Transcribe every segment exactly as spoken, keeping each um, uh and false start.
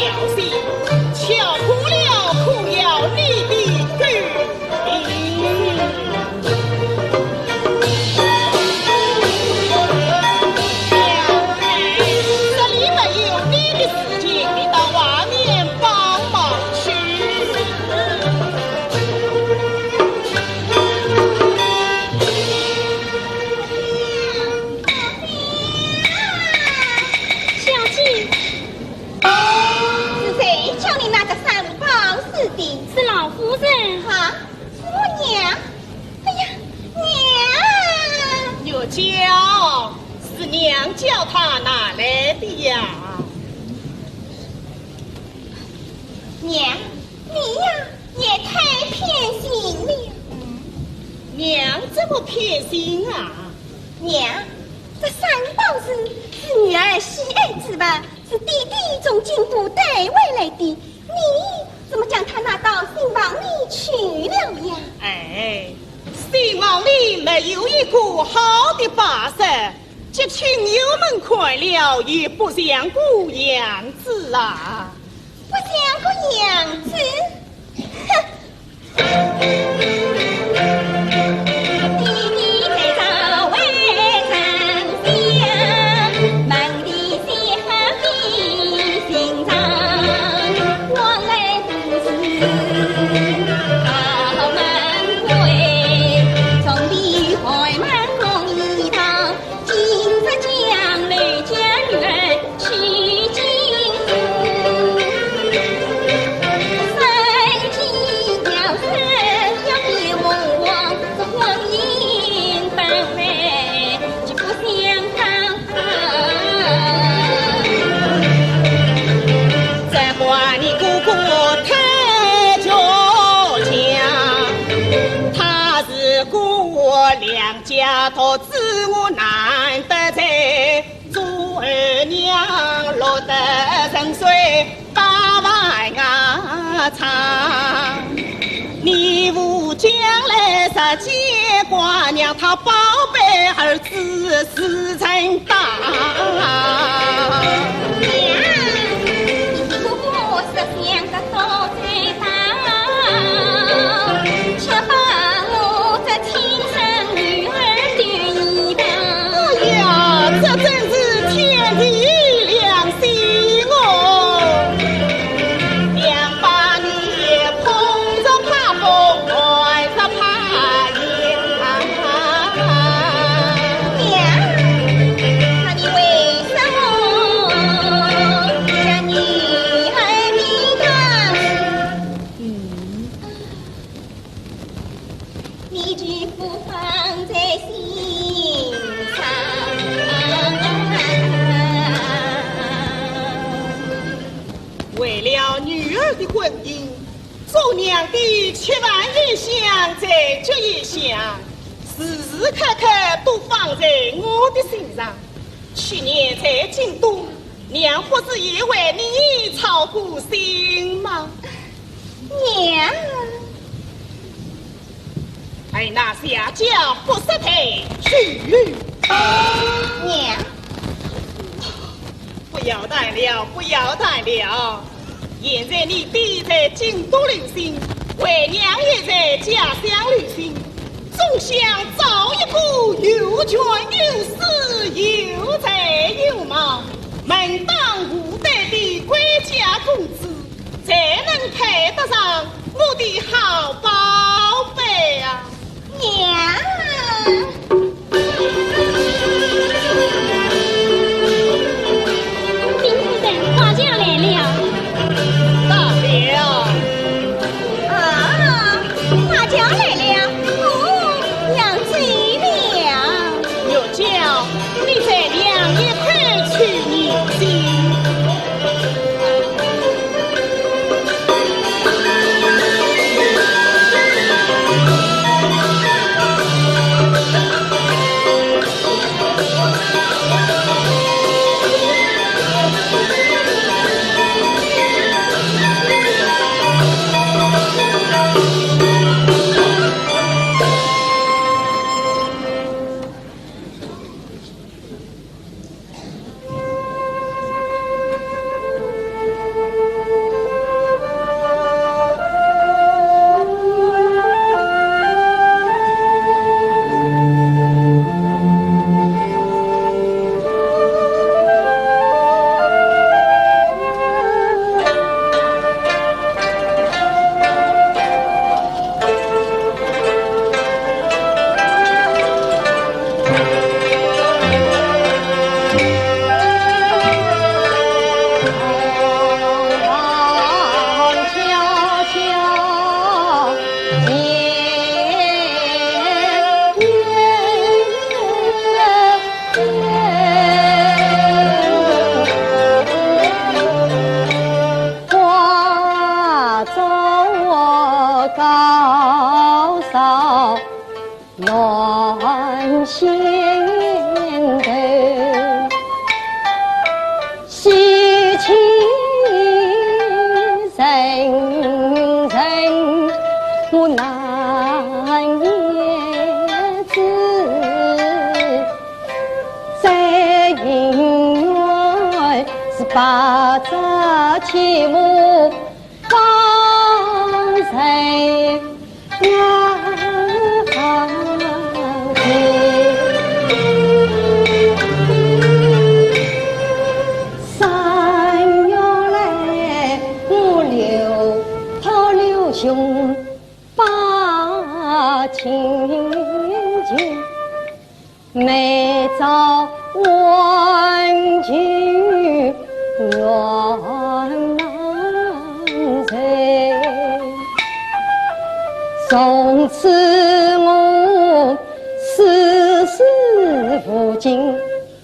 小心，敲破了可要你的狗命。这里没有你的事情，你到外面帮忙去。小姐。 是谁叫你拿着三宝四的？是老夫人。啊，是我娘。哎呀，娘！玉娇，是娘叫她拿来的呀。娘，你呀，也太偏心了。娘怎么偏心啊？娘，这三宝是，是女儿喜爱之物， 是爹爹从京都带回来的，你怎么将它拿到新房里去了呀？哎，新房里没有一个好的摆设，给亲友们看了也不像个样子啊。不像个样子？哼！ 这个良家独子，我难得在 做儿娘落得顺遂把饭啊尝。你无将来实见光，让他宝贝儿子是真大。娘，你不过是想得多。 哎呀，这真是天地良心哦！娘，那你为什么将女儿命当？ 你就不放在心上。为了女儿的婚姻，做娘的千万一想再决一想，时时刻刻都放在我的心上。去年在京都，娘不是也为你操过心吗？ 娘。哎，那下家不识抬举。娘。不要谈了，不要谈了。现在你爹在京都留心，为娘也在家乡留心，总想找一个有权有势、有才有貌、门当户对的贵家公子， 才能配得上我的好宝贝啊！娘！丁夫人，花轿来了。到了。啊，花轿来了，哦，要走了。 玉娇，你再让一口气，你信。高烧乱心头，喜气人人我难言之。最因缘是百折千磨 方才能好。三月来，我刘，讨刘兄把亲情。 每朝问君愿难遂，从此我四十无尽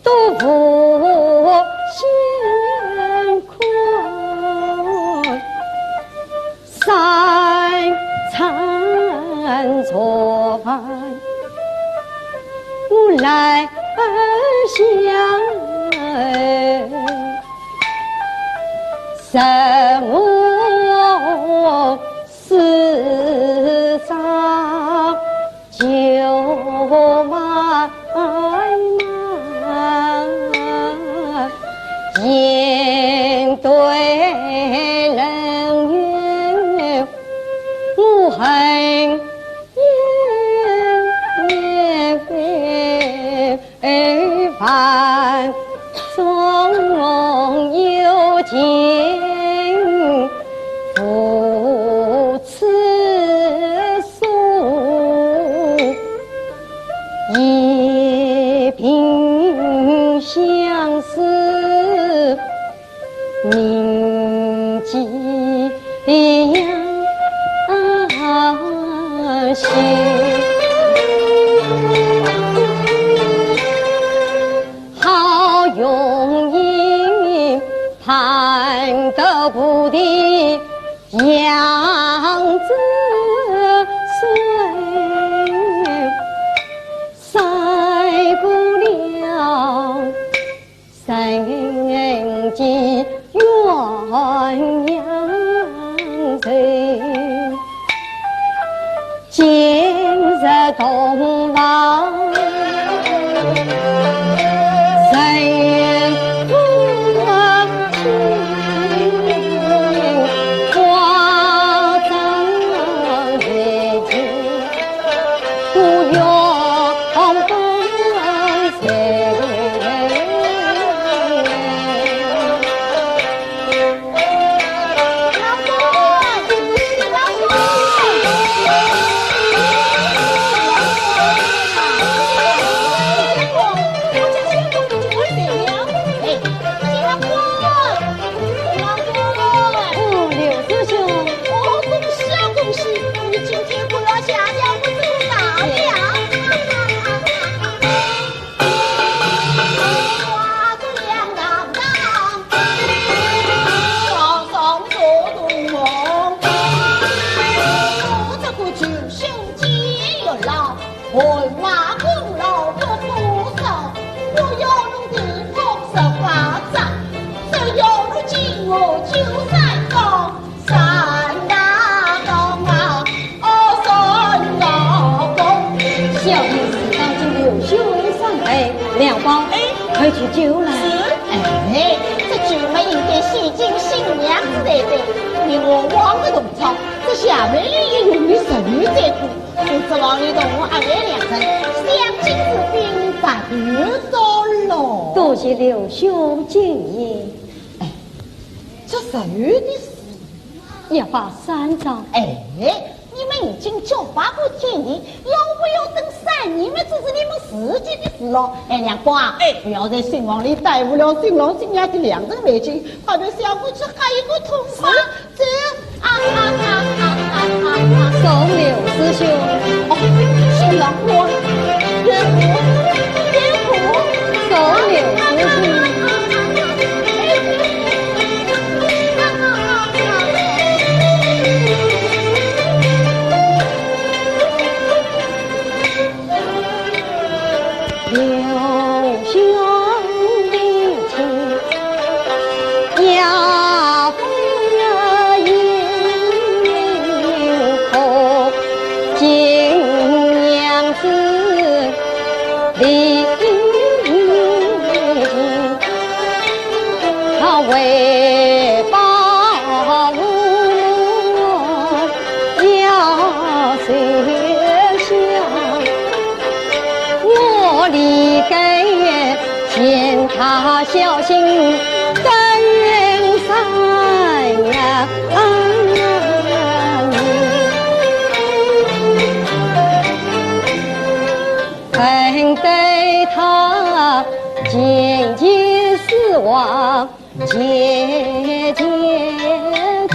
都无闲看。 三餐茶饭，我来相，任我世上 就慢慢面对人缘，我很厌烦 从容有情无处诉，一颦相思 铭记心。好容易盼得菩提杨枝水，赛过了 三更鸳鸯睡，今日洞房人不清，花妆未尽。 不用分谁。哦，刘师兄。哦，恭喜啊，恭喜！你今天果然下了不错大了。小弟是当今刘秀的三妹，梁宝，哎，快去救来。是。哎，这救嘛应该喜庆新娘子才对，你我枉个同窗，这下面也有你侄女照顾，我指望你同我阿妹两人享清福，白头到老。多谢刘兄金言。哎，这侄女的事 一法三章。哎，你们已经叫爸爸见面，要不要等三年么？这是你们自己的事咯。哎，梁宝啊，哎，不要在新房里耽误了新郎新娘的良辰美景，快点相过去喝一个痛快。是。这，啊啊啊啊啊啊啊！送刘师兄。哦，新郎官，岳父，岳父。送刘师兄。他小心登山呀，看待他紧紧死亡节节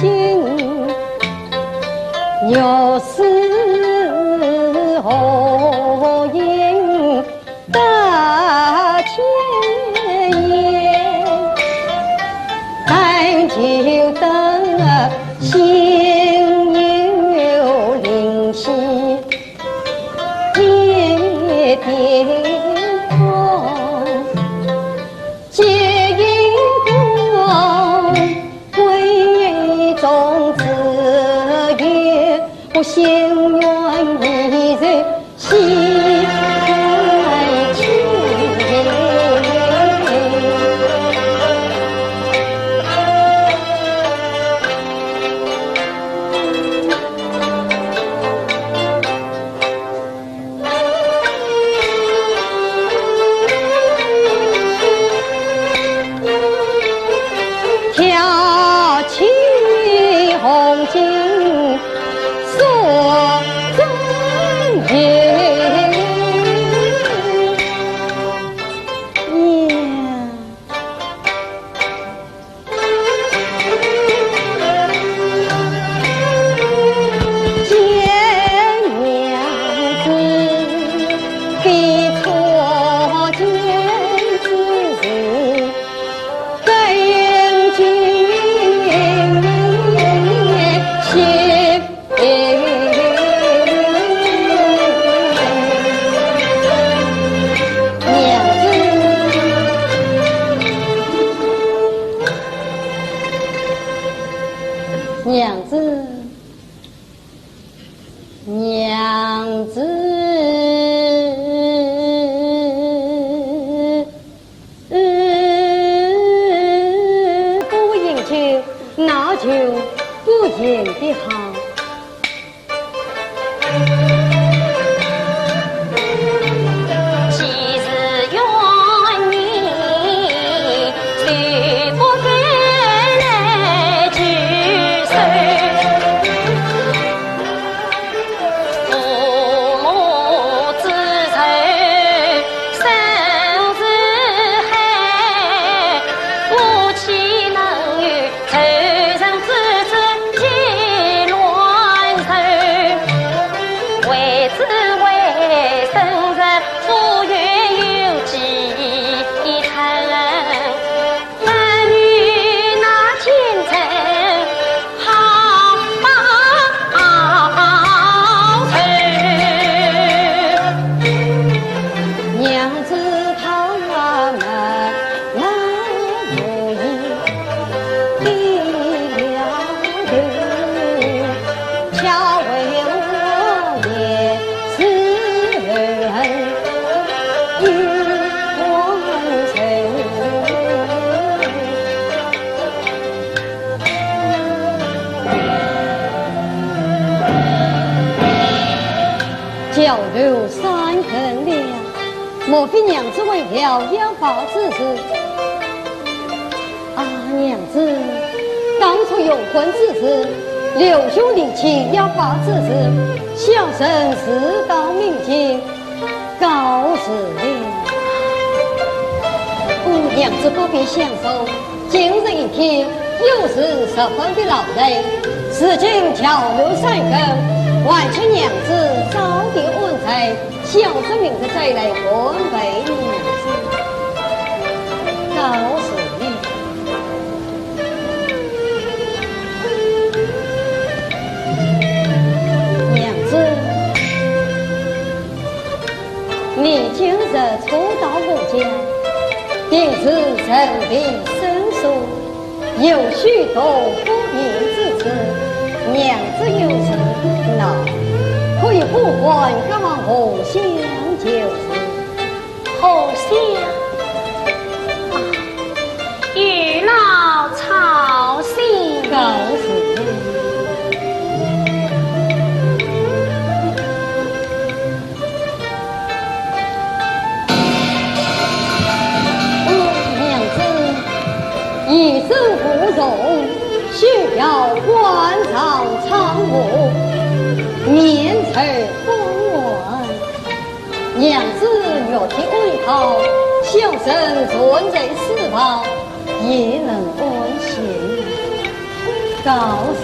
紧，又是何因 大千言，但求得心有灵犀一点通，皆因我闺中之言，我心愿已然 挑起红巾锁中间。呀，见娘子，非初见之时。 更尽心。娘子，娘子。 娘子，不饮酒，那就不饮的好。 娘子她那么无意的了头， 巧为我也是人与我人。谯楼三更了，莫非娘子回了要发之时？ 啊，娘子，当初用婚之时，刘兄提亲要发之时，小生自到明间，告辞了。哦，娘子不必相送，今日一天又是十分的劳累，如今谯楼三更，还请娘子早点安睡， 小生明日再来奉陪娘子。告辞了。娘子，你今日初到我家，定是人未生疏， 有许多不便之处，娘子有事，那可以互换，告诉荷香就是。荷香？啊，有劳操心。告辞。 哦，娘哎，不敢。娘子玉体安好，小生存在此房，也能安心。告辞。